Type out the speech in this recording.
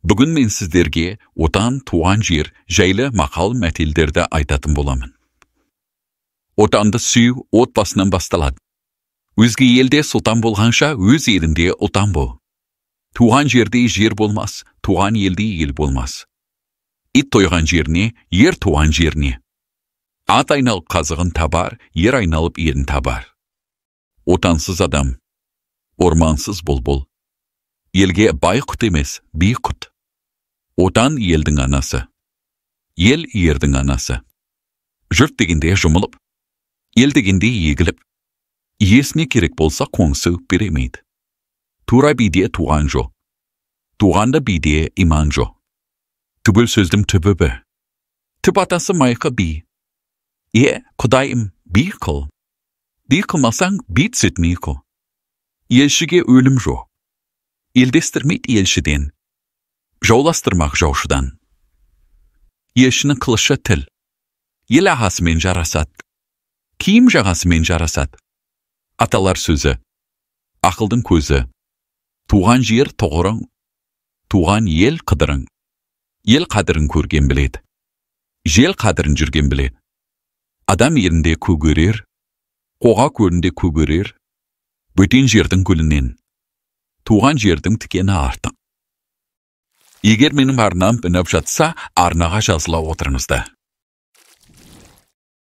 Бүгін мен сіздерге отан, туған жер жайлы мақал-мәтелдерді айтатын боламын. Отанды сүю отбасынан басталады. Өзге елде сұлтан болғанша, өз елінде ұлтан бол. Туған жерде жер болмас, туған елде ел болмас. Ит тойған жеріне, ер туған жеріне. Ат айналып қазығын табар, ер айналып ерін табар. Отансыз адам, ормансыз бұлбұл. Елге бай құт емес, би құт. Отан елдің анасы. Ел ердің анасы. Жұрт дегенде жұмылып, ел дегенде егіліп, иесіне керек болса қоңсы беремейді. Тура биде туған жоқ. Туғанда биде иман жоқ. Түгел сөздің түбі бір. Түп атасы Майқы би. Е, Құдайым, би қыл. Би қылмасаң, би түсетмей қыл. Елшіге өлім жоқ. Елдестірмейді елшіден. Жауластырмақ жаушыдан. Елшінің қылышы тіл. Ел ағасымен жарасады. Киім жағасымен жарасады. Аталар сөзі. Ақылдың көзі. Туған жер тұғырың, туған ел қыдырың. Ел қадірін көрген біледі. Жел қадірін жүрген біледі. Адам елінде көгерер, қоға көлінде көгерер, бөтен жердің гүлінен. Туған жердің тікені артық. Егер менің арнам ұнап жатса, арнаға жазыла отырыңыздар.